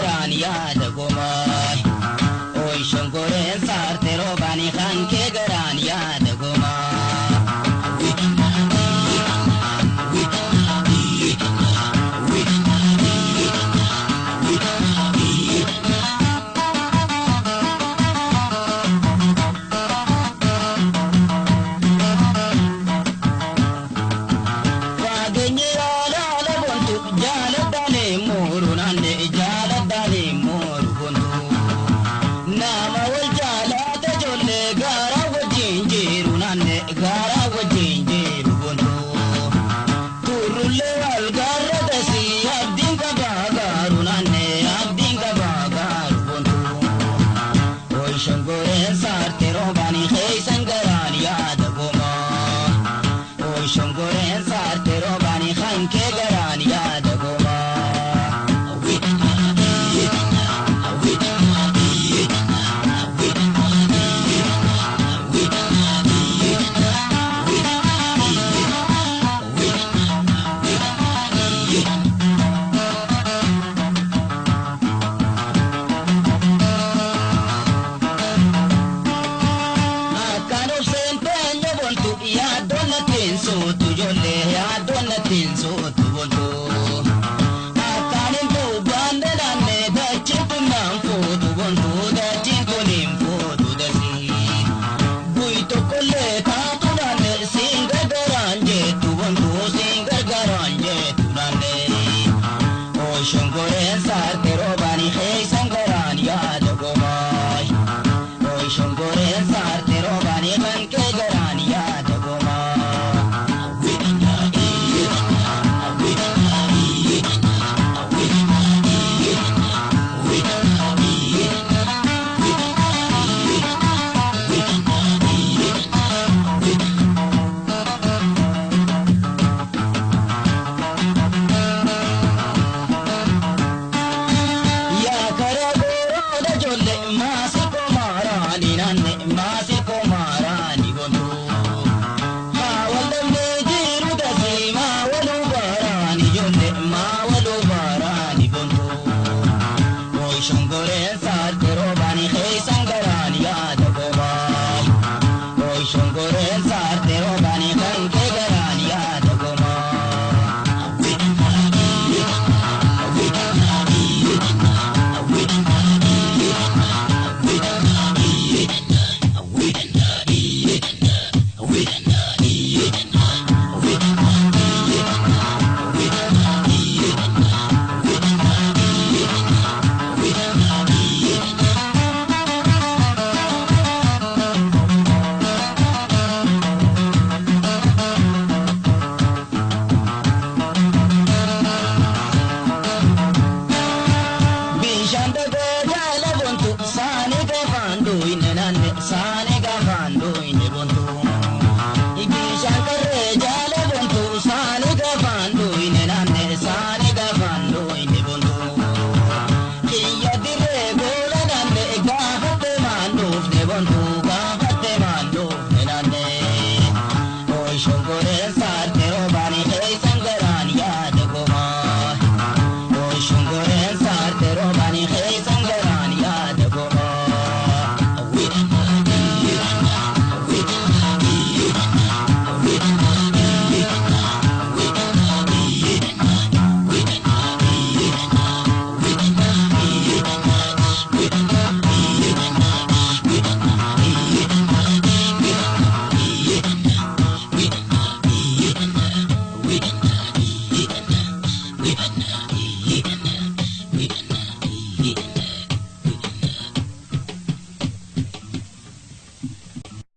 Garaan yaada gomaa. Oi shongoreen saarte roobani kankee garaan yaada gomaa. Fageenyi yaala bontu jaaladhaani mooru naanne jaaladhaani mooru bontu. Nama wal jaalata ijoollee gaara wajjin jiru naanne gaara wajjin jiru bontu. Turullee wal gaara dasii abdiin qabaa gaaru naanne abdiin qabaa gaaru bontu. Oi shongoreen saarte roobani keessan garaan yaada gomaa. Oi shongoreen saarte roobani kankee garaan yaada gomaa. Akkaan obseen teenya bontu yaaddoon nattiin sootu ijoollee yaaddoon nattiin sootu bontu. Akkaan hin dubbaan dalaanne dachiin kun naan fuutu bontu dachiin kun hin fuutu dasii. Guyi tokkollee taatu naanne siin gargaaraan jettu bontu siin gargaaraan jettu naanne. Oi shongoreen saarte roobani keessan garaan yaada gomaa. Oi shongoreen saarte roobani kankee garaan yaada gomaa. Yaa karaa gooroodha ijoollee maasii komaaraani naanne maasii komaaraani bontu. Maa wal dhabnee jiru dasii maa waluu baaraani ijoollee maa waluu baaraani bontu. Oi shongoreen.